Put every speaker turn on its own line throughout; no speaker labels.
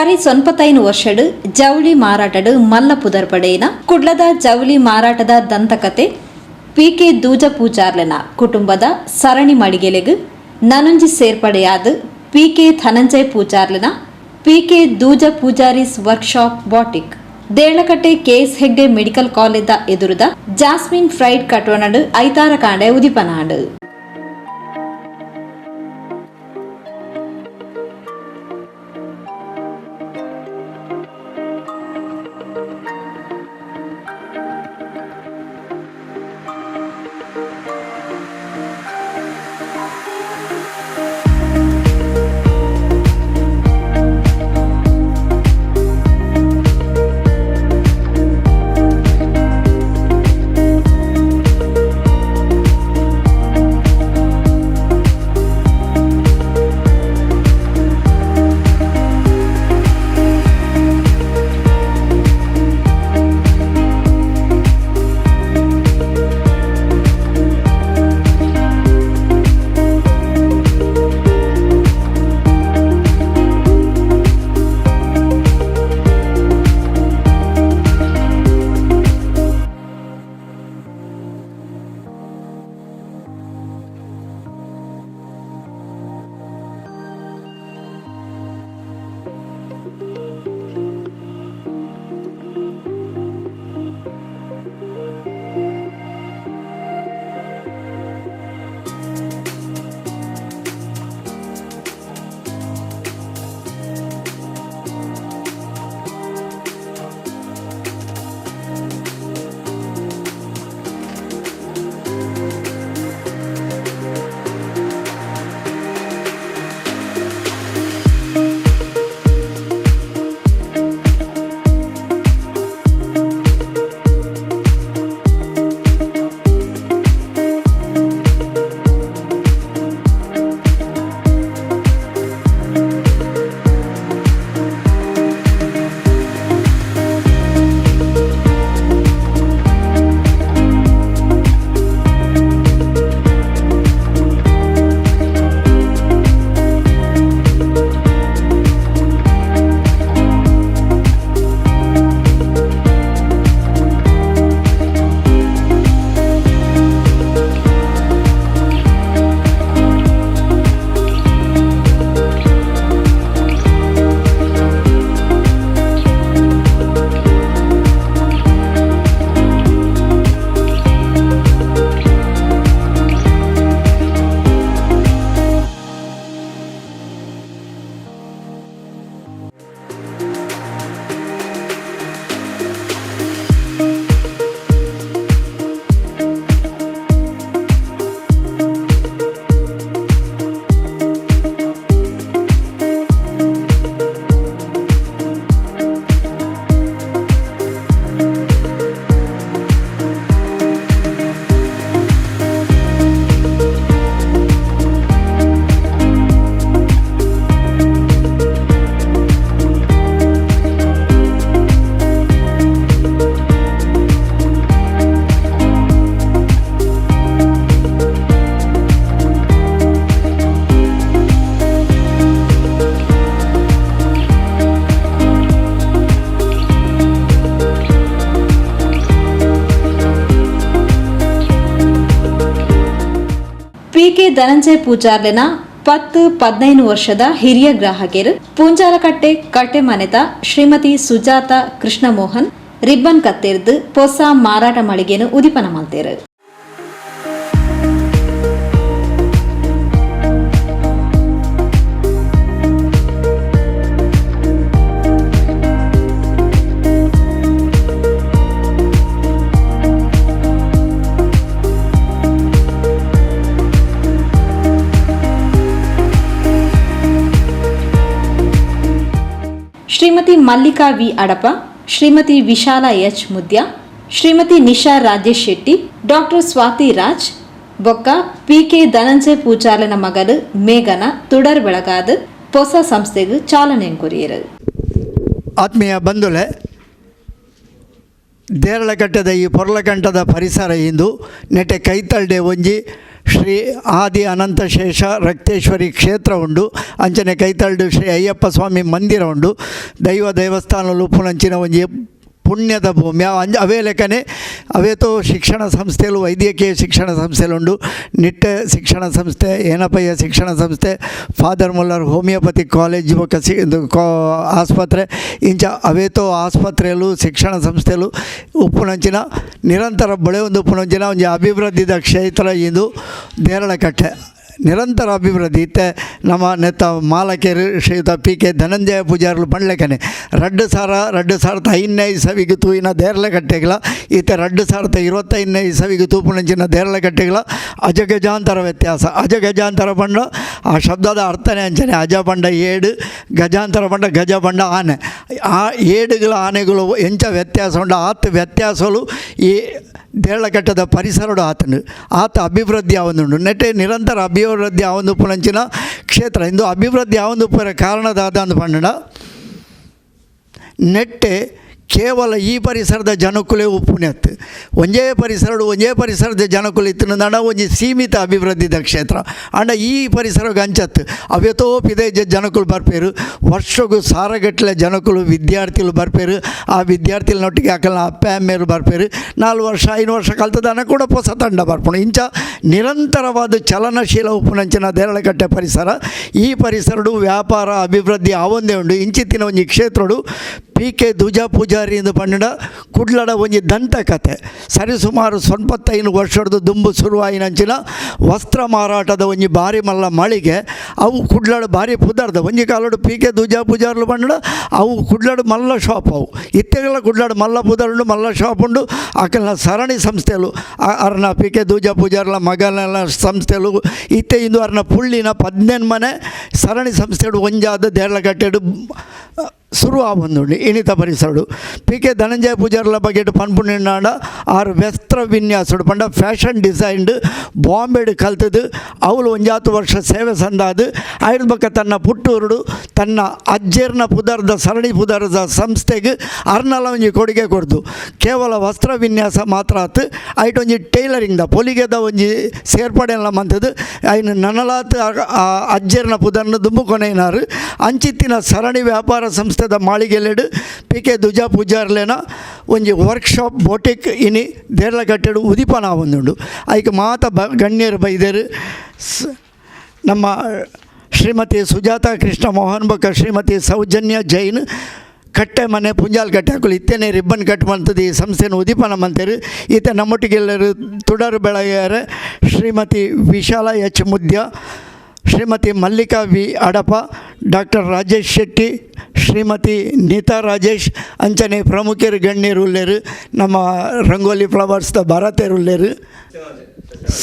ಕರಿ ಸೊನ್ಪತೈನ್ ವರ್ಷಡ್ ಜವಳಿ ಮಾರಾಟಡ್ ಮಲ್ಲ ಪುದರ್ ಪಡೆಯಿನ ಕುಡ್ಲದ ಜವಳಿ ಮಾರಾಟದ ದಂತಕತೆ ಪಿ.ಕೆ. ದೂಜ ಪೂಜಾರ್ಲೆನ ಕುಟುಂಬದ ಸರಣಿ ಮಳಿಗೆಲೆಗ್ ನನೊಂಜಿ ಸೇರ್ಪಡೆಯಾದ್ ಪಿ.ಕೆ. ಧನಂಜಯ ಪೂಜಾರ್ಲೆನ P K. Dooja Poojaris workshop boutique Deralakatte K S. Hegde medical ಕಾಲೇಜ್ದ ಎದುರುದ jasmine fried ಕಟ್ವನಡ್ ಐತಾರ ಕಾಂಡೆ ಉದಿಪನಾಂಡ್. ಪಿ.ಕೆ. ಧನಂಜಯ ಪೂಜಾರ್ಲೆನ 10-15 ವರ್ಷದ ಹಿರಿಯ ಗ್ರಾಹಕರು ಪೂಂಜಾಲಕಟ್ಟೆ ಕಟ್ಟೆಮನೆತ ಶ್ರೀಮತಿ ಸುಜಾತ ಕೃಷ್ಣಮೋಹನ್ ರಿಬ್ಬನ್ ಕತ್ತೆರ್ದು ಪೊಸ ಮಾರಾಟ ಮಳಿಗೆನು ಉದಿಪನ ಮಲ್ತೇರು. Shrimati Mallika V Adapa, Shrimati Vishala H Mudya, Shrimati Nisha Rajesh Shetty, doctor Swathi Raj ಬೊಕ್ಕ ಪಿ.ಕೆ. ಧನಂಜಯ ಪೂಜಾರ್ಲೆನ ಮಗಲು ಮೇಘನ ತುಡರ್ ಬೆಳಗಾದ್ ಪೊಸ ಸಂಸ್ಥೆಗ್ ಚಾಲನೆ ಕೊರಿಯೆರು.
ಆತ್ಮೀಯ ಬಂಧುಲೆ, ದೇರಳಕಟ್ಟೆದ ಈ ಪೊರ್ಲಕಂಠದ ಪರಿಸರ ಇಂದು ನೆಟೆ ಕೈತಲ್ಡೆ ಒಂಜಿ Shri ಆದಿ ಅನಂತಶೇಷ ರಕ್ತೇಶ್ವರಿ ಕ್ಷೇತ್ರ ಉಂಡು. ಅಂಚನೆ ಕೈತಲ್ಡು ಶ್ರೀ ಅಯ್ಯಪ್ಪ ಸ್ವಾಮಿ ಮಂದಿರ ಉಂಡು. ದೈವ ದೇವಸ್ಥಾನ ಉಪ್ಪುನಂಚಿನ ಒಂಜಿ ಪುಣ್ಯದ ಭೂಮಿ. ಅವೇ ಲೆಕ್ಕನೆ ಅವೇತೋ ಶಿಕ್ಷಣ ಸಂಸ್ಥೆಲು, ವೈದ್ಯಕೀಯ ಶಿಕ್ಷಣ ಸಂಸ್ಥೆಲುಂಡು. ನಿಟ್ಟೆ ಶಿಕ್ಷಣ ಸಂಸ್ಥೆ, ಏನಪ್ಪಯ್ಯ ಶಿಕ್ಷಣ ಸಂಸ್ಥೆ, father Muller homeopathy college ಬೊಕ್ಕ ಸಿ ಇದು ಕಾ ಆಸ್ಪತ್ರೆ, ಇಂಚ ಅವೇತೋ ಆಸ್ಪತ್ರೆಲು ಶಿಕ್ಷಣ ಸಂಸ್ಥೆಲು ಉಪ್ಪುನಂಚಿನ ನಿರಂತರ ಬೆಳೆಯೊಂದು ಉಪ್ಪುನಂಚಿನ ಒಂಜಿ ಅಭಿವೃದ್ಧಿದ ಕ್ಷೇತ್ರ ಇದು ದೇರಳಕಟ್ಟೆ. ನಿರಂತರ ಅಭಿವೃದ್ಧಿ ಇತ್ತೆ ನಮ್ಮ ನೆತ್ತ ಮಾಲಕರು ಶ್ರೀಯುತ ಪಿ.ಕೆ. ಧನಂಜಯ ಪೂಜಾರ್ಲು ಪಂಡ್ಲೆಕನೆ 2005ನೇ ಇಸವಿಗೆ ತೂಯಿನ ದೇರ್ಲಕಟ್ಟೆಗಳ ಈತ 2025ನೇ ಇಸವಿಗೆ ತೂಪುನಂಚಿನ ದೇರ್ಲಕಟ್ಟೆಗಳ ಅಜಗಜಾಂತರ ವ್ಯತ್ಯಾಸ. ಅಜಗಜಾಂತರ ಪಂಡ ಆ ಶಬ್ದದ ಅರ್ಥನೇ ಅಂಚನೆ. ಅಜ ಪಂಡ ಏಡು, ಗಜಾಂತರ ಪಂಡ ಗಜ ಪಂಡ ಆನೆ. ಆ ಏಡುಗಳ ಆನೆಗಳು ಎಂಚ ವ್ಯತ್ಯಾಸ ಉಂಡು ಆತ ವ್ಯತ್ಯಾಸಲು ಈ ದೇರಳಕಟ್ಟದ ಪರಿಸರಡು ಆತನು ಆತ ಅಭಿವೃದ್ಧಿ ಆವೊಂದುಂಡು. ನೆಟ್ಟೆ ನಿರಂತರ ಅಭಿವೃದ್ಧಿ ಆವೊಂದು ಉಪ್ಪುನಂಚಿನ ಕ್ಷೇತ್ರ ಇಂದು. ಅಭಿವೃದ್ಧಿ ಆವೊಂದು ಉಪ್ಪುನ ಕಾರಣದಾದ ಅಂದ್ ಪಂಡ ನೆಟ್ಟೆ ಕೇವಲ ಈ ಪರಿಸರದ ಜನಕುಲೇ ಉಪ್ಪುನೆತ್ತು. ಒಂಜೇ ಪರಿಸರಡು ಒಂಜೇ ಪರಿಸರದ ಜನಕುಲು ಇತ್ತಿನ ಒಂಜಿ ಸೀಮಿತ ಅಭಿವೃದ್ಧಿದ ಕ್ಷೇತ್ರ. ಆಂಡ ಈ ಪರಿಸರಗ್ ಅಂಚತ್ತು ಅವೆತೋ ಪಿದೈ ಜನಕುಲು ಬರ್ಪೇರು. ವರ್ಷಗು ಸಾರಗಟ್ಟಲೆ ಜನಕುಲು ವಿದ್ಯಾರ್ಥಿಗಳು ಬರ್ಪೇರು. ಆ ವಿದ್ಯಾರ್ಥಿಗಳನ್ನೊಟ್ಟಿಗೆ ಅಕಲ್ನ ಅಪ್ಪೆ ಅಮ್ಮೇರು ಬರ್ಪೇರು. 4 ವರ್ಷ 5 ವರ್ಷ ಕಲ್ತದಾನ ಕೂಡ ಹೊಸ ತಂಡ ಬರ್ಪುಂಡು. ಇಂಚ ನಿರಂತರವಾದ ಚಲನಶೀಲ ಉಪ್ಪುನಂಚಿನ ದೇರಳಕಟ್ಟೆ ಪರಿಸರ. ಈ ಪರಿಸರಡು ವ್ಯಾಪಾರ ಅಭಿವೃದ್ಧಿ ಆವೊಂದೇ ಉಂಡು. ಇಂಚಿತ್ತಿನ ಒಂಜಿ ಕ್ಷೇತ್ರಡು ಪಿ.ಕೆ. ದುಜಾ ಪೂಜಾರಿ ಎಂದು ಪಂಡ ಕುಡ್ಲಡ ಒಂಜಿ ದಂತಕತೆ. ಸರಿಸುಮಾರು 95 ವರ್ಷದ ದುಂಬು ಶುರುವಾಯಿನಂಚಿನ ವಸ್ತ್ರ ಮಾರಾಟದ ಒಂಜಿ ಬಾರಿ ಮಲ್ಲ ಮಳಿಗೆ ಅವು ಕುಡ್ಲಡ ಬಾರಿ ಪುದರ್ದ. ಒಂಜಿ ಕಾಲಡು ಪಿ.ಕೆ. ದುಜಾ ಪೂಜಾರ್ಲು ಪಂಡ ಅವು ಕುಡ್ಲಡು ಮಲ್ಲ ಶಾಪ್ ಅವು. ಇತ್ತೆಗಳ ಕುಡ್ಲಡು ಮಲ್ಲ ಪುದರುಂಡು, ಮಲ್ಲ ಶಾಪ್ ಉಂಡು. ಅಕಲ್ನ ಸರಣಿ ಸಂಸ್ಥೆಲು ಅರ್ನ ಪಿ.ಕೆ. ದುಜಾ ಪೂಜಾರ್ಲ ಮಗನ ಸಂಸ್ಥೆಲು ಇತ್ತೆ ಇಂದು ಅರ್ನ ಪುಳ್ಳಿನ 18 ಮನೆ ಸರಣಿ ಸಂಸ್ಥೆಡು ಒಂಜಾದ ದೇರ್ಲಕಟ್ಟೆಡು ಶುರು ಆವೊಂದುಂಡು ಇನಿತ ಪರಿಸರಡು. ಪಿ.ಕೆ. ಧನಂಜಯ ಪೂಜಾರ್ಲ ಬಗೆಟ್ ಪನ್ಪುನಿಂಡಾಂಡ ಆರು ವಸ್ತ್ರ ವಿನ್ಯಾಸಡು ಪಂಡ ಫ್ಯಾಷನ್ ಡಿಸೈನ್ಡ್ ಬಾಂಬೆಡ್ ಕಲ್ತದು. ಅವಳು ಒಂಜಾತು ವರ್ಷ ಸೇವೆ ಸಂದಾದು ಐದು ಬೊಕ್ಕ ತನ್ನ ಪುಟ್ಟೂರುಡು ತನ್ನ ಅಜ್ಜೆರ್ನ ಪುದರ್ದ ಸರಣಿ ಪುದರ್ದ ಸಂಸ್ಥೆಗೆ ಅರ್ನಲ ಒಂಜಿ ಕೊಡುಗೆ ಕೊರ್ದು. ಕೇವಲ ವಸ್ತ್ರ ವಿನ್ಯಾಸ ಮಾತ್ರ ಆತು, ಐಟ್ ಒಂಜಿ ಟೈಲರಿಂಗ್ದ ಪೊಲಿಗೆದ ಒಂಜಿ ಸೇರ್ಪಡೆಲ್ಲ ಮಂತದು ಐನು ನನಲಾತ್ ಅಜ್ಜೆರ್ನ ಪುದರ್ನ ದುಂಬು ಕೊನೆಯಿನಾರು. ಅಂಚಿತ್ತಿನ ಸರಣಿ ವ್ಯಾಪಾರ ಸಂಸ್ಥೆದ ಮಾಳಿಗೆಲೆಡು ಪಿ.ಕೆ. ದುಜಾ ಪೂಜಾರ್ಲೆನ ಒಂಜಿ ವರ್ಕ್ಶಾಪ್ ಬೋಟಿಕ್ ಇನಿ ದೇರ್ಲಕಟ್ಟೆಡು ಉದಿಪನ ಆವೊಂದುಂಡು. ಐಕ್ ಮಾತ ಗಣ್ಯರು ಬೈದೆರು. ನಮ್ಮ ಶ್ರೀಮತಿ ಸುಜಾತ ಕೃಷ್ಣ ಮೋಹನ್ ಬೊಕ್ಕ ಶ್ರೀಮತಿ ಸೌಜನ್ಯ ಜೈನ್ ಕಟ್ಟೆ ಮನೆ ಪುಂಜಾಲ್ ಕಟ್ಟೆ ಹಾಕಲು ಇತ್ತೇನೆ ರಿಬ್ಬನ್ ಕಟ್ ಮಂತದ್ದು ಈ ಸಂಸ್ಥೆನ ಉದೀಪನ ಮಂತೇರು. ಈತ ನಮ್ಮೊಟ್ಟಿಗೆಲ್ಲರು ತುಡರು ಬೆಳಗ್ಯಾರೆ ಶ್ರೀಮತಿ ವಿಶಾಲ ಎಚ್ ಮುದ್ಯ, ಶ್ರೀಮತಿ ಮಲ್ಲಿಕಾ ವಿ ಅಡಪ, ಡಾಕ್ಟರ್ ರಾಜೇಶ್ ಶೆಟ್ಟಿ, ಶ್ರೀಮತಿ ನೀತಾ ರಾಜೇಶ್, ಅಂಚನೆ ಪ್ರಮುಖರು ಗಣ್ಯರು ಉಲ್ಲೇರು. ನಮ್ಮ ರಂಗೋಲಿ ಫ್ಲವರ್ಸ್ದ ಭರತೇರು ಉಲ್ಲೇರು,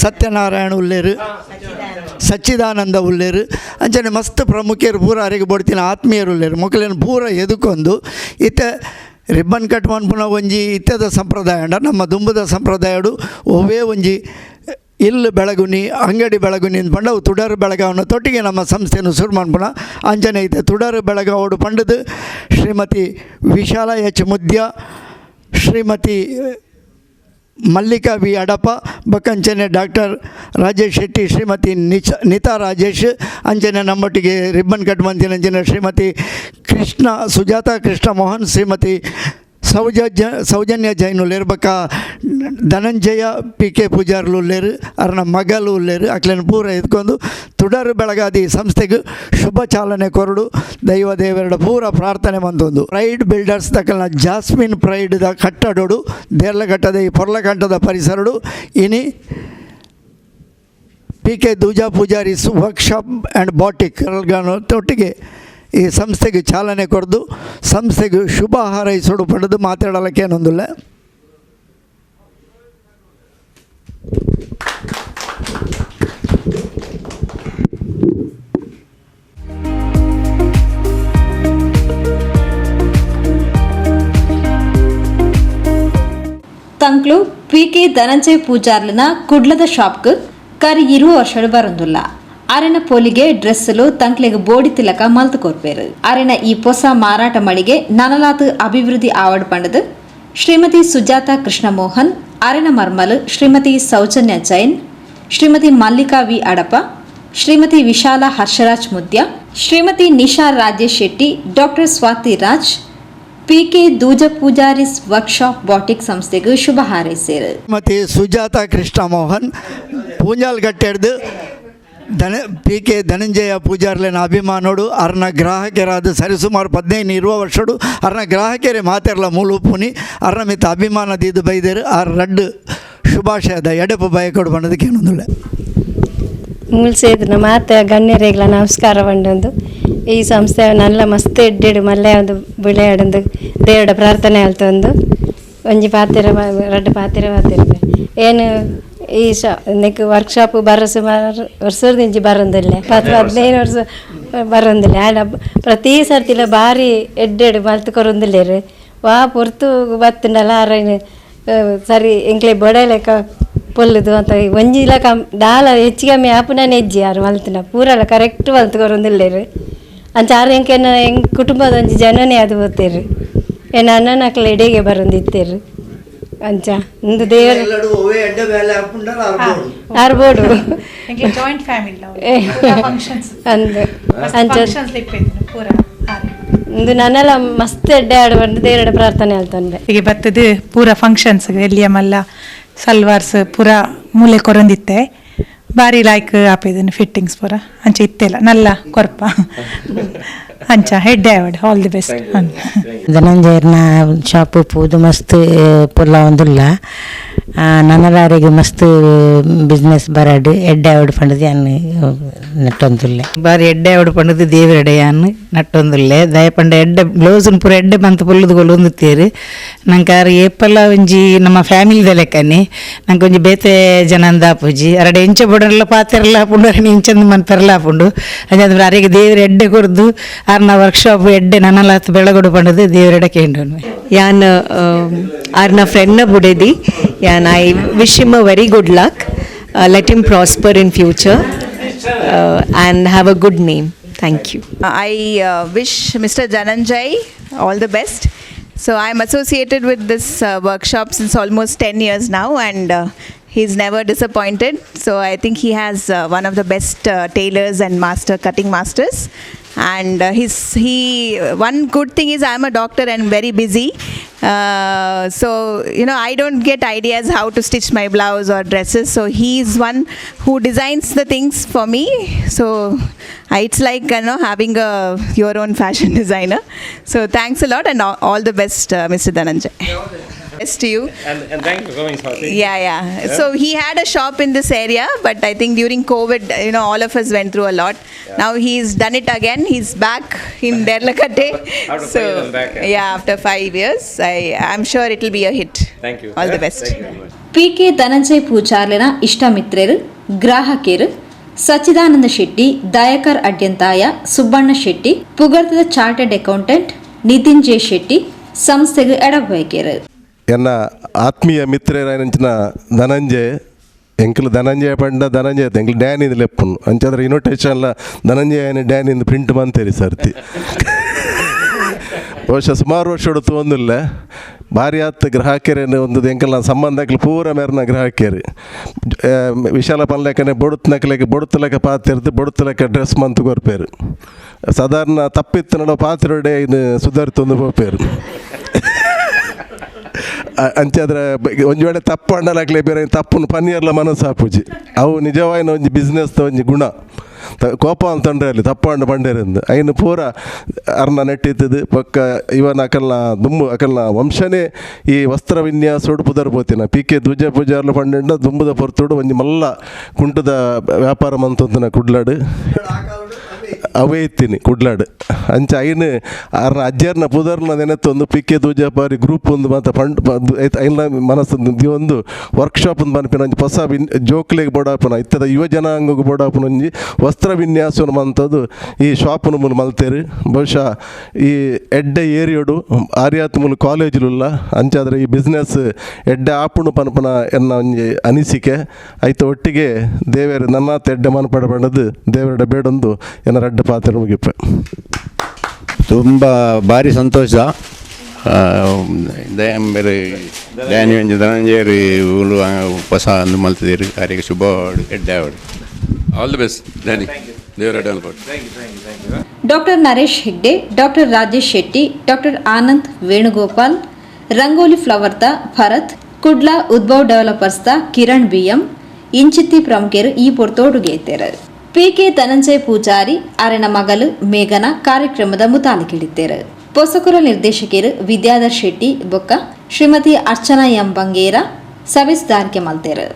ಸತ್ಯನಾರಾಯಣ ಉಲ್ಲೇರು, ಸಚ್ಚಿದಾನಂದ ಉಲ್ಲೇರು, ಅಂಚನೆ ಮಸ್ತ್ ಪ್ರಮುಖರು ಪೂರ ಅರೆಗೆ ಬೊಡ್ತಿನ ಆತ್ಮೀಯರು ಉಲ್ಲೇರು. ಮೊಕಲೇನು ಪೂರ ಎದುಕೊಂದು ಇತ್ತೆ ರಿಬ್ಬನ್ ಕಟ್ ಮನ್ಪುನ ಒಂಜಿ ಇತ್ತದ ಸಂಪ್ರದಾಯ ಉಂಡ. ನಮ್ಮ ದುಂಬುದ ಸಂಪ್ರದಾಯಡು ಒವ್ವೇ ಒಂಜಿ ಇಲ್ಲು ಬೆಳಗುನಿ ಅಂಗಡಿ ಬೆಳಗುನಿ ಪಂಡ ಅವು ತುಡರು ಬೆಳಗಾವನ ತೊಟ್ಟಿಗೆ ನಮ್ಮ ಸಂಸ್ಥೆಯನ್ನು ಶುರು ಮನ್ಪುನ ಅಂಚನೆ ಐತೆ. ತುಡರು ಬೆಳಗಾವಡು ಪಂಡದು ಶ್ರೀಮತಿ ವಿಶಾಲ ಎಚ್ ಮುದ್ಯ, ಶ್ರೀಮತಿ ಮಲ್ಲಿಕಾ ವಿ ಅಡಪ, ಬೊಕ್ಕಂಚನೆ ಡಾಕ್ಟರ್ ರಾಜೇಶ್ ಶೆಟ್ಟಿ, ಶ್ರೀಮತಿ ನಿತಾ ರಾಜೇಶ್, ಅಂಚನೆ ನಮ್ಮೊಟ್ಟಿಗೆ ರಿಬ್ಬನ್ ಕಟ್ ಮಂತಿನ ಅಂಚನೆ ಶ್ರೀಮತಿ ಕೃಷ್ಣ ಸುಜಾತ ಕೃಷ್ಣ ಮೋಹನ್, ಶ್ರೀಮತಿ ಸೌಜನ್ಯ ಜೈನ್ ಉಲ್ಲೇರು, ಬೊಕ್ಕ ಧನಂಜಯ ಪಿ.ಕೆ. ಪೂಜಾರ್ಲು ಉಲ್ಲೇರು, ಅರ್ನ ಮಗಲು ಉಲ್ಲೇರು. ಅಕ್ಲೆನ ಪೂರ ಎತ್ಕೊಂಡು ತುಡರು ಬೆಳಗಾದಿ ಸಂಸ್ಥೆಗೆ ಶುಭ ಚಾಲನೆ ಕೊರಡು ದೈವ ದೇವರ ಪೂರ ಪ್ರಾರ್ಥನೆ ಮಂತೊಂದು. ಪ್ರೈಡ್ ಬಿಲ್ಡರ್ಸ್ ದಕಲ್ನ ಜಾಸ್ಮಿನ್ ಪ್ರೈಡ್ದ ಕಟ್ಟಡೋಡು ದೇರ್ಲಕಟ್ಟದ ಈ ಪೊರ್ಲಕಂಠದ ಪರಿಸರಡು ಇನಿ ಪಿ.ಕೆ. ದೂಜಾ ಪೂಜಾರಿಸ್ workshop and boutique ತೊಟ್ಟಿಗೆ ಈ ಸಂಸ್ಥೆಗೆ ಚಾಲನೆ ಕೊರದು ಸಂಸ್ಥೆಗೆ ಶುಭ ಹಾರೈಸೋಡು ಪಡೆದು ಮಾತಾಡಲಿಕ್ಕೇನೊಂದಿಲ್ಲ.
ತಂಕ್ಲು ಪಿ.ಕೆ. ಧನಂಜಯ ಪೂಜಾರ್ಲನ ಕುಡ್ಲದ ಶಾಪ್ಗ್ ಕರಿ 20 ವರ್ಷ ಬರೊಂದುಲ್ಲ. ಅರೆನ ಪೊಲಿಗೆ ಡ್ರೆಸ್ಲು ತಂಕ್ಲೆಗ್ ಬೋಡಿ ತಿಲಕ ಮಲ್ತು ಕೊರ್ಪೇರು. ಅರೆನ ಈ ಪೊಸ ಮಾರಾಟ ಮಳಿಗೆ ನನಲಾತ್ ಅಭಿವೃದ್ಧಿ ಆವಡ್ ಪಂಡದು ಶ್ರೀಮತಿ ಸುಜಾತ ಕೃಷ್ಣಮೋಹನ್, ಅರೆನ ಮರ್ಮಲ್ ಶ್ರೀಮತಿ ಸೌಜನ್ಯ Jain, Shrimati Mallika V Adapa, Shrimati Vishala Harsharaj Mudya, Shrimati Nisha Rajesh Shetty, doctor Swati Raj, PK Dooja Poojaris workshop batik ಸಂಸ್ಥೆಗೆ ಶುಭ ಹಾರೈಸಿರು.
ಶ್ರೀಮತಿ ಸುಜಾತ ಕೃಷ್ಣ ಮೋಹನ್ ಪೂಂಜಾಲ್ಗಟ್ಟೆಡ್ದು ಧನ P K Dhananjaya ಪೂಜಾರ್ಲೆನ ಅಭಿಮಾನೋಡು ಅರ್ನ ಗ್ರಾಹಕರಾದ ಸರಿಸುಮಾರು 15-20 ವರ್ಷಡು ಅರ್ನ ಗ್ರಾಹಕರೇ ಮಾತೆರ್ಲ ಮೂಲುಪುನಿ ಅರ್ನ ಮಿತ್ತ ಅಭಿಮಾನ ದೀದು ಬೈದೇರು. ಆರ್ ರಡ್ಡು ಶುಭಾಶಯದ ಎಡಪು ಬಯಕೊಡು ಬಂದದಕ್ಕೆ ಏನೊಂದುಳ್ಳೆ.
ಮೂಲ್ಸೇದನ ಮಾತ ಗಣ್ಯರೇಗ್ಲ ನಮಸ್ಕಾರ ಪಂಡೊಂದು ಈ ಸಂಸ್ಥೆ ನಲ್ಲ ಮಸ್ತ್ ಎಡ್ಡೆಡು ಮಲ್ಲೆ ಒಂದು ಬಿಳೆಯಾಡೊಂದು ದೇವಡ ಪ್ರಾರ್ಥನೆ ಆಲ್ತೊಂದು ಒಂಜಿ ಪಾತೆರ ರಡ್ಡ್ ಪಾತೆರ ಪಾತೆರ್ಬೆ ಏನು ಈ ಶಾ ನೆಕ್ ವರ್ಕ್ಶಾಪ್ ಬರ ಸುಮಾರು ವರ್ಷದಿಂಚಿ ಬರೋದಿಲ್ಲ, 10-15 ವರ್ಷ ಬರೋದಿಲ್ಲ. ಆಂಡ ಪ್ರತಿ ಸರ್ತಿಲ ಬಾರಿ ಎಡ್ಡೆಡು ಮಲ್ತ್ ಕೊರೊಂದುಲ್ಲೆರ್. ವಾ ಪೊರ್ತು ಬತ್ತುಂಡಲ ಆರೈನ್ ಸರಿ ಎಂಕ್ಲೆ ಬೊಡೆ ಲೆಕ್ಕ ಪೊಲ್ಲುದು ಅಂತ ಒಂಜಿಲ ಕಮ್ ದಾಲ ಹೆಚ್ಚು ಕಮ್ಮಿ ಆಪುನನೆ ಇಜ್ಜಿ. ಆರು ಮಲ್ತಿನ ಪೂರಲ ಕರೆಕ್ಟ್ ಮಲ್ತ್ ಕೊರೊಂದುಲ್ಲೆರ್. ಅಂಚ ಆರು ಎಂಕೆನ ಎಂಕ್ ಕುಟುಂಬದ ಒಂಜಿ ಜನನೇ ಅದು ಪೋತೆರ್. ಎನ್ನ ಅಣ್ಣನಕ್ಲೆ ಎಡೆಗೆ ಬರೊಂದಿತ್ತೆರ್. ಅಂಚ ಉಂದು ದೇವರ ಆರ್ ಬೋಡು
joint family functions
ಅಂದ್ ಅಂಚ
ಫಂಕ್ಷನ್ಸ್ ಇಪ್ಪೆದಿನ ಪೂರ ಆರು.
ಉಂದು ನನಲ ಮಸ್ತ್ ಎಡ್ಡೆ ಆಡು ಬಂದು ದೇವರ ಪ್ರಾರ್ಥನೆ ಆಲ್ತೊಂದೆ.
ಹೀಗೆ ಬತ್ತದು ಪೂರ ಫಂಕ್ಷನ್ಸ್ ಎಲ್ಲಿಯ ಮಲ್ಲ ಸಲ್ವಾರ್ಸ್ ಪೂರ ಮೂಲೆ ಕೊರೊಂದಿತ್ತೆ ಬಾರಿ ಲಾಯ್ಕ್ ಆಪೇದನ್ ಫಿಟ್ಟಿಂಗ್ಸ್ ಪೂರ ಅಂಚ ಇತ್ತೆಲ್ಲ ನಲ್ಲ ಕೊರ್ಪ ಅಂಚ ಹೆಡ್ ಆವಡ್ all the best.
ಧನಂಜಯರ್ನ shop ಪೂದು ಮಸ್ತ್ ಪೊಲ್ಲ ಒಂದುಲ್ಲ ನನಲಾರಿಗೆ ಮಸ್ತ್ ಬಿಸ್ನೆಸ್ ಬರಡ್ ಎಡ್ಡೆ ಆವಡ್ ಪಂಡದು ಯಾನ್ ನಟ್ಟೊಂದುಲ್ಲೆ.
ಬಾರಿ ಎಡ್ಡೆ ಆವಡ್ ಪಂಡದು ದೇವರೆಡೆ ಯಾನ್ ನಟ್ಟೊಂದುಲ್ಲೆ. ದಯಪಂಡ ಎಡ್ಡೆ ಬ್ಲೌಸ್ನ್ ಪೂರ ಎಡ್ಡೆ ಮಂತ್ ಪೊಲ್ಲುದು ಕೊಲೊಂದುತ್ತೇರು. ನಂಗೆ ಆರ್ ಏಪಲ ಒಂಜಿ ನಮ್ಮ ಫ್ಯಾಮಿಲಿದ ಲೆಕ್ಕನೆ ನಂಗೆ ಒಂಜಿ ಬೇತೆ ಜನ ಆಪುಜಿ. ಅರಡೆ ಎಂಚ ಬೊಡರ್ಲ ಪಾತೆರ್ಲ ಆಪುಂಡು, ಅರಡೆ ಇಂಚಂದು ಮನ್ಪೆರ್ಲ ಆಪುಂಡು. ಅಂಚಾದ್ ಅರೆಗೆ ದೇವರ ಎಡ್ಡೆ ಕೊರ್ದು ಆರ್ನ ವರ್ಕ್ಶಾಪ್ ಎಡ್ಡೆ ನನಲಾತ್ ಬೆಳಗೊಡು ಪಂಡದು ದೇವರೆಡೆ ಕೇಂಡೋನು.
ಯಾನ್ ಆರ್ನ ಫ್ರೆಂಡ್ನ ಬುಡೆದಿ. ಯಾನ್ I wish him a very good luck. Let him prosper in future and have a good name. Thank you.
I wish Mr. Dhananjay all the best. So I am associated with this workshop since almost 10 years now, and he's never disappointed. So I think he has one of the best tailors and master cutting masters. And his he one good thing is I am a doctor and very busy. So I don't get ideas how to stitch my blouse or dresses. So he is one who designs the things for me. So it's like having a your own fashion designer. So thanks a lot and all the best, Mr. Dhananjay. Best to you.
And thank you for coming, Swati.
Yeah. So he had a shop in this area, but I think during COVID, all of us went through a lot. Now he's done it again. He's back in Derlakatte.
After
So
5 years back, yeah.
yeah, after 5 years, I'm sure it will be a hit.
Thank you.
All the best.
Thank you very much.
PK Dhananjay ಪೂಜಾರ್ಲೆನ ಇಷ್ಟ ಮಿತ್ರರು ಗ್ರಾಹಕರು ಸಚ್ಚಿದಾನಂದ Shetty, Dayakar Adyanthaya, Subbanna Shetty, ಪುಗರ್ತದ chartered accountant Nitin J Shetty ಸಂಸ್ಥೆಗೆ ಎಡಬಯಕೆರು.
ಎನ್ನ ಆತ್ಮೀಯ ಮಿತ್ರರಾಯನಂಚಿನ ಧನಂಜಯ ಎಂಕಲ್ ಧನಂಜಯ ಪಂಡ Dhananjaya ಎಂಕಲ್ ಡ್ಯಾನಿಂದ ಲೆಪ್ಪುನು ಅಂಚಾದ್ರೆ ಇನ್ವಿಟೇಷನ್ಲ Dhananjaya ಡ್ಯಾನಿಂದ print ಮಂತೇರಿ ಸರ್ತಿ. ಬಹುಶಃ ಸುಮಾರು ವರ್ಷ ತೋಂದಿಲ್ಲ ಭಾರಿ ಆತ್ ಗ್ರಾಹಕರೇನು ಒಂದು ಎಂಕಲ್ನ ಸಂಬಂಧಕ್ಲು ಪೂರ ಮೇರ್ನ ಗ್ರಾಹಕರು ವಿಶಾಲ ಪನ್ಲೆಕ್ಕನೆ ಬೊಡುತ್ ನಕಲೆಗೆ ಬೊಡುತ್ತ ಲೆಕ್ಕ ಪಾತಿರ್ದು ಬೊಡುತ್ತ ಲೆಕ್ಕ ಡ್ರೆಸ್ ಮಂತ್ ಕೊರ್ಪೇರು. ಸಾಧಾರಣ ತಪ್ಪಿತ್ತು ನಡೋ ಪಾತಿರೋಡೆ ಇನ್ನು ಸುಧಾರಿತೊಂದು ಪೋಪೇರು. ಅಂಚಾದ್ರೆ ಒಂಜಿ ವೇಳೆ ತಪ್ಪು ಅಂಡಲಾಗ್ಲೆ ಬೇರೆ ತಪ್ಪುನು ಪನ್ನೀರ್ಲ ಮನಸ್ಸು ಆಪುಜಿ. ಅವು ನಿಜವಾಯಿನ ಒಂಜಿ ಬಿಸ್ನೆಸ್ ಒಂಜಿ ಗುಣ ಕೋಪ ಅಂತಂದ್ರೆ ಅಲ್ಲಿ ತಪ್ಪು ಅಂಡ ಬಂಡೇರಿಂದ ಐನು ಪೂರ ಅರ್ನ ನೆಟ್ಟಿತ್ತದು ಪಕ್ಕ ಇವನ್ ಅಕಲ್ನ ದುಂಬು ಅಕಲ್ನ ವಂಶನೇ ಈ ವಸ್ತ್ರ ವಿನ್ಯಾಸೋಡು ಪುದರ್ ಪೋತಿನ ಪಿ ಕೆ ಧ್ವಜ ಪೂಜಾರ್ಲು ಪಂಡೆಂಡ ದುಂಬುದ ಪೊರ್ತುಡು ಒಂಜಿ ಮಲ್ಲ ಕುಂಟದ ವ್ಯಾಪಾರ ಮಂತೊಂತನ ಕುಡ್ಲಾಡು ಅವೇ ಇತ್ತೀನಿ ಕುಡ್ಲಾಡು. ಅಂಚ ಐನು ಅರ್ನ ಅಜ್ಜರ್ನ ಪುದರ್ನ ನೆನೆತ್ತೊಂದು ಪಿ ಕೆ ಧ್ವಜಪಾರಿ ಗ್ರೂಪ್ ಒಂದು ಮಾತ ಫಂಡ್ ಐನ ಮನಸ್ಸು ಒಂದು ವರ್ಕ್ಶಾಪ್ ಒಂದು ಪನ್ಪಿನ ಒಂಜಿ ಹೊಸ ವಿನ್ ಜೋಕ್ಲೆಗ್ ಬೋಡಾಪುನ ಇತ್ತದ ಯುವ ಜನಾಂಗಗ್ ಬೋಡಾಪುನ ಒಂಜಿ ವಸ್ತ್ರ ವಿನ್ಯಾಸವನ್ನು ಮಂತದ್ದು ಈ ಶಾಪುನು ಮೂಲು ಮಲ್ತೇರು. ಬಹುಶಃ ಈ ಎಡ್ಡೆ ಏರಿಯೋಡು ಆರ್ಯಾತ್ ಮೂಲು ಕಾಲೇಜುಲುಲ್ಲ ಅಂಚಾದ್ರೆ ಈ ಬಿಸ್ನೆಸ್ ಎಡ್ಡೆ ಆಪುಣು ಪನ್ಪುನ ಎನ್ನ ಒಂಜಿ ಅನಿಸಿಕೆ ಐತ ಒಟ್ಟಿಗೆ ದೇವೇರು ನನ್ನ ಎಡ್ಡೆ ಮನಪಡ ಪಂಡದು ದೇವರ ಬೇಡೊಂದು ಎನ್ನ ರಡ್ಡ ಪಾತ್ರ ಮುಗಿಪೆ.
ತುಂಬ ಭಾರಿ ಸಂತೋಷ. ದಯಂಬೆರ್ ಡ್ಯಾನಿ ಒಂಜಿ ಧನಂಜಯರು ಊಲು ಹೊಸ ಅಂದು ಮಲ್ತದೇರು ಆರಿಗೆ ಶುಭ ಎಡ್ಡೆ ಆವಡು.
All the best Danny, ದೇವರ ಅಡ್ಡೆ.
Doctor Naresh Hegde, doctor Rajesh Shetty, doctor Anand Venugopal, Rangoli ಫ್ಲವರ್ದ ಭರತ್, ಕುಡ್ಲ ಉದ್ಭವ್ ಡೆವಲಪರ್ಸ್ದ ಕಿರಣ್ ಬಿಎಂ ಇಂಚಿತ್ತಿ ಪ್ರಮುಖರು ಈ ಪೊರ್ತೋಡುಗೇತೆರು. ಪಿಕೆ ಧನಂಜಯ ಪೂಜಾರಿ ಅರೆನ ಮಗಲು ಮೇಘನ ಕಾರ್ಯಕ್ರಮದ ಮುತಾಲಿಕಿಡಿತ್ತೇರು. ಪೊಸಕುರ ನಿರ್ದೇಶಕರು ವಿದ್ಯಾಧರ್ ಶೆಟ್ಟಿ ಬೊಕ್ಕ ಶ್ರೀಮತಿ ಅರ್ಚನಾ ಎಂ ಬಂಗೇರ ಸಭೆ ಮಲ್ತೇರು.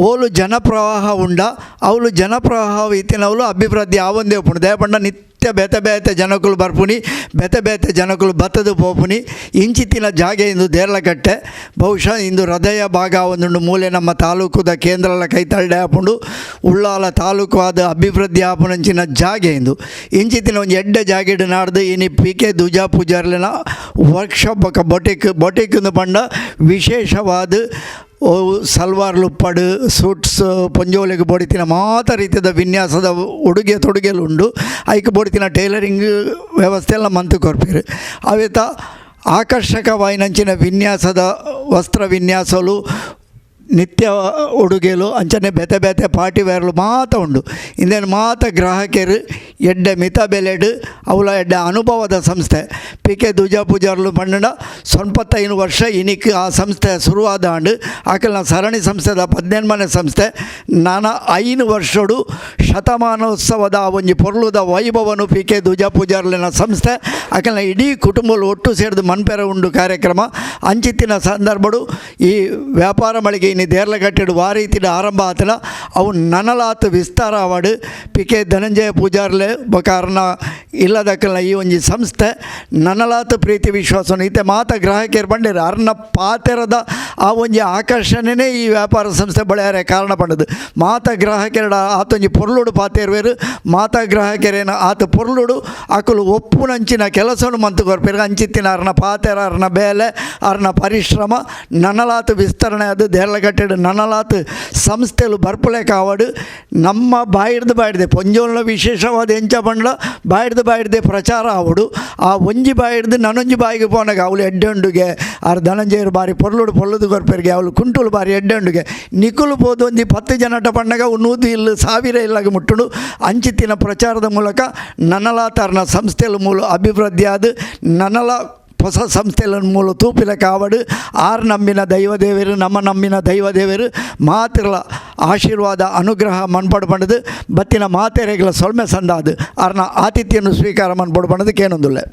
ಓಲು ಜನಪ್ರವಾಹ ಉಂಡ ಅವಳು ಜನಪ್ರವಾಹ ಇತ್ತಿನವಳು ಅಭಿವೃದ್ಧಿ ಆವಂದೇ ಉಪ್ಪುಂಡು. ದಯಪಂಡ ನಿತ್ಯ ಬೇತೆ ಬೇತೆ ಜನಕುಲು ಬರ್ಪುನಿ, ಬೇತೆ ಬೇತೆ ಜನಕುಲು ಬತ್ತದು ಪೋಪುನಿ. ಇಂಚಿತ್ತಿನ ಜಾಗೆ ಇಂದು ದೇರ್ಲಕಟ್ಟೆ ಬಹುಶಃ ಇಂದು ಹೃದಯ ಭಾಗ ಒಂದುಂಡು ಮೂಲೆ ನಮ್ಮ ತಾಲೂಕುದ ಕೇಂದ್ರಲ ಕೈತಲ್ಡೆ ಆಪುಂಡು. ಉಳ್ಳಾಲ ತಾಲೂಕು ಆದ ಅಭಿವೃದ್ಧಿ ಆಪುನಂಚಿನ ಜಾಗೆ ಇಂದು. ಇಂಚಿತ್ತಿನ ಒಂಜಿ ಎಡ್ಡೆ ಜಾಗೆಡ್ ನಾಡ್ದು ಇನಿ ಪಿ ಕೆ ದುಜಾ ಪೂಜಾರ್ಲೆನ ವರ್ಕ್ಶಾಪ್ ಬೊಕ ಬೊಟಿಕ್ ಬೊಟಿಕ್ ಪಂಡ ವಿಶೇಷವಾದ ಸಲ್ವಾರ್ ಲುಪ್ಪಡು ಸೂಟ್ಸ್ ಪೊಂಜೋಲೆಗ್ ಬೋಡಿತಿನ ಮಾತ ರೀತಿಯ ವಿನ್ಯಾಸದ ಉಡುಗೆ ತೊಡುಗೆಲು ಉಂಡು. ಐಕ್ ಬೋಡಿತಿನ ಟೈಲರಿಂಗ್ ವ್ಯವಸ್ಥೆ ಎಲ್ಲ ಮಂತು ಕೊರ್ಪೇರು. ಅವೇತ ಆಕರ್ಷಕವಾಯಿನಂಚಿನ ವಿನ್ಯಾಸದ ವಸ್ತ್ರ ವಿನ್ಯಾಸಲು ನಿತ್ಯ ಉಡುಗೆಲು ಅಂಚನೆ ಬೇತೆ ಬೇತೆ ಪಾರ್ಟಿ ವೇರ್ಲು ಮಾತ ಉಂಡು. ಇಂದೇನು ಮಾತ ಗ್ರಾಹಕರು ಎಡ್ಡೆ ಮಿತ ಬೆಲೆಡ್ ಅವಳ ಎಡ್ಡೆ ಅನುಭವದ ಸಂಸ್ಥೆ ಪಿ ಕೆ ದುಜಾ ಪೂಜಾರ್ಲು ಪಂಡ 95 ವರ್ಷ ಇನಿಕ್ ಆ ಸಂಸ್ಥೆ ಶುರುವಾದ ಆಂಡ್. ಆಕಲ್ನ ಸರಣಿ ಸಂಸ್ಥೆದ 18ನೇ ಸಂಸ್ಥೆ. ನಾನ 5 ವರ್ಷಡು ಶತಮಾನೋತ್ಸವದ ಒಂಜಿ ಪೊರ್ಲುದ ವೈಭವನು ಪಿ ಕೆ ದುಜಾ ಪೂಜಾರ್ಲಿನ ಸಂಸ್ಥೆ ಆಕಲ್ನ ಇಡೀ ಕುಟುಂಬಲು ಒಟ್ಟು ಸೇರಿದು ಮನ್ಪೆರ ಉಂಡು ಕಾರ್ಯಕ್ರಮ. ಅಂಚಿತ್ತಿನ ಸಂದರ್ಭಡು ಈ ವ್ಯಾಪಾರ ಮಳಿಗೆ ಇನಿ ದೇರ್ಲಕಟ್ಟೆಡು ವಾರೀತಿಡ ಆರಂಭ ಆತನ ಅವು ನನಲಾತ್ ವಿಸ್ತಾರ ಆವಡು. ಪಿ ಕೆ ಧನಂಜಯ ಪೂಜಾರ್ಲೆ ಬಕಾರನ ಇಲ್ಲದಕ್ಕಲ್ಲ ಈ ಒಂಜಿ ಸಂಸ್ಥೆ ನನಲಾತ್ ಪ್ರೀತಿ ವಿಶ್ವಾಸನು ಇತ್ತೆ ಮಾತ ಗ್ರಾಹಕರು ಬಂಡಿರು ಅರ್ನ ಪಾತೆರದ ಆ ಒಂಜಿ ಆಕರ್ಷಣೆನೇ ಈ ವ್ಯಾಪಾರ ಸಂಸ್ಥೆ ಬಳೆಯಾರೆ ಕಾರಣ ಪಂಡದು. ಮಾತ ಗ್ರಾಹಕರಡ ಆತೊಂಜಿ ಪೊರ್ಲುಡು ಪಾತೇರ್ವೇರು, ಮಾತ ಗ್ರಾಹಕರೇನ ಆತ ಪೊರ್ಲುಡು ಅಕುಲು ಒಪ್ಪುನಂಚಿನ ಕೆಲಸನು ಮಂತು ಕೊರ್ಪೇರು. ಅಂಚಿತ್ತಿನ ಅರ್ನ ಪಾತೆರ ಅರ್ನ ಬೇಲೆ ಅರ್ನ ಪರಿಶ್ರಮ ನನಲಾತ್ ವಿಸ್ತರಣೆ ಅದು ದೇರ್ಲಕಟ್ಟೆಡು ನನಲಾತ್ ಸಂಸ್ಥೆಲು ಬರ್ಪುಲೆ ಕಾವಡು. ನಮ್ಮ ಬಾಯಿಡ್ದು ಬಾಯಿಡ್ದೆ ಪೊಂಜೋಲ್ನ ವಿಶೇಷವಾದ ಎಂಚ ಪಂಡ ಬಾಯಿಡ್ದು ಬಾಯಿಡ್ದೆ ಪ್ರಚಾರ ಆವಡು. ಆ ಒಂಜಿ ಬಾಯಿಡ್ದು ನನೊಂಜಿ ಬಾಯಿಗೆ ಪೋನಾಗ ಅವಳು ಎಡ್ಡೆಂಡುಗೆ ಆರ್ ಧನಂಜಯರು ಬಾರಿ ಪೊರ್ಲುಡು ಪೊರ್ಲುದು ಕೊರ್ಪೆರ್ಗೆ ಅವಳು ಕುಂಟುಲು ಬಾರಿ ಎಡ್ಡೆಂಡುಗೆ ನಿಕುಲು ಪೋದು ಒಂಜಿ 10 ಜನಟ ಪಣ್ಣಗ 100 ಇಲ್ಲ 1000 ಇಲ್ಲಾಗ ಮುಟ್ಟುಡು. ಅಂಚಿತ್ತಿನ ಪ್ರಚಾರದ ಮೂಲಕ ನನಲಾತಾರ್ನ ಸಂಸ್ಥೆಲು ಮೂಲ ಅಭಿವೃದ್ಧಿ ಆದ ನನಲ ಹೊಸ ಸಂಸ್ಥೆಗಳನ್ನು ಮೂಲ ತೂಪಿಲ ಕಾವಡು. ಆರ್ ನಂಬಿನ ದೈವದೇವರು ನಮ್ಮ ನಂಬಿನ ದೈವದೇವರು ಮಾತಿರಲ ಆಶೀರ್ವಾದ ಅನುಗ್ರಹ ಮನ್ಪಡು ಪಂಡದು ಬತ್ತಿನ ಮಾತೆರೆಗಳ ಸೊಲ್ಮೆ ಸಂದಾದು ಆರ್ನ ಆತಿಥ್ಯನ್ನು ಸ್ವೀಕಾರ ಮನ್ಪಡು ಪಂಡದು ಕೇನೊಂದುಲ್ಲೆ.